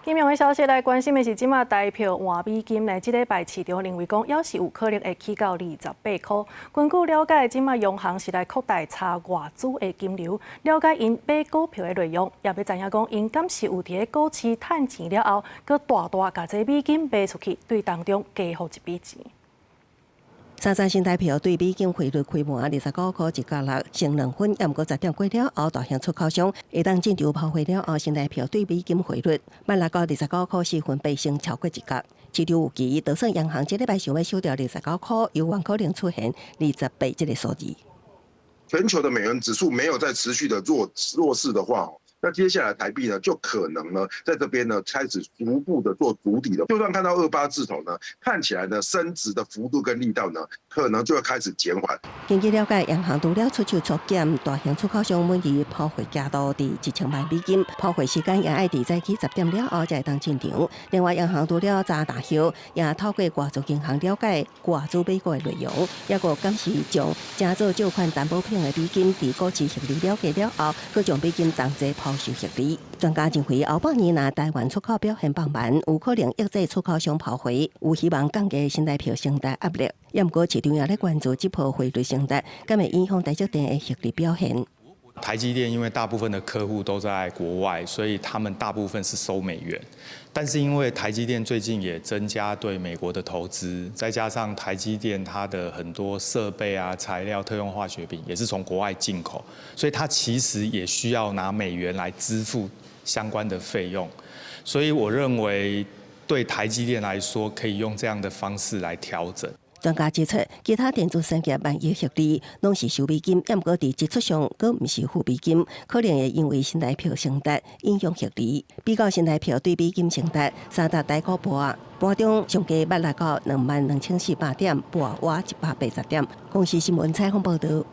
金融的消息來關心的是，這馬台票換美金呢，這禮拜市場認為講，猶是有可能會起到28箍。根據了解，這馬央行是來擴大查外資的金流，了解𪜶買股票的內容，也欲知影講，𪜶敢是有佇咧股市趁錢了後，閣大大共這美金賣出去，對當中加予一筆錢。三三新台票對美金匯率開盤29箍1角6，升2分，猶毋過10點過了後，大型出口商會當進場拋貨了後，新台票對美金匯率慢落到29箍4分8，升超過一角。市場預期，就算央行這禮拜想欲守牢29箍，猶原可能出現28這个數字。全球的美元指數沒有再持續的弱勢的話，那接下來台幣呢，就可能呢，在這邊呢開始逐步的做築底了。就算看到28字頭呢，看起來呢升值的幅度跟力道呢，可能就會開始減緩。根據了解，央行除了出手縮減大型出口商每日拋貨額度佇1000萬美金，拋貨時間也愛佇早起10點了後才會當進場。另外，央行除了查大戶，也透過外資銀行了解外資買股的內容，抑閣敢是將成做借款擔保品的美金佇股市獲利了結了後，閣將美金同齊拋售獲利。專家認為，後半年若台灣出口表現放慢，有可能抑制出口商拋貨，有希望降低新台票承擔壓力。也毋過市場也咧關注這波匯率升值，敢會影響台積電的獲利表現。台積電因為大部分的客戶都在國外，所以他們大部分是收美元。但是因為台積電最近也增加對美國的投資，再加上台積電它的很多設備啊、材料、特用化學品也是從國外進口，所以它其實也需要拿美元來支付相關的費用。所以我認為對台積電來說，可以用這樣的方式來調整。專家指出，其他電子產業萬一獲利，攏是收美金，毋過佇支出上，閣毋是付美金，可能會因為新台票升值影響獲利。比較新台票對美金升值，三大台股盤盤中上低捌來到22,400點，盤倚180點。公視新聞採訪報導。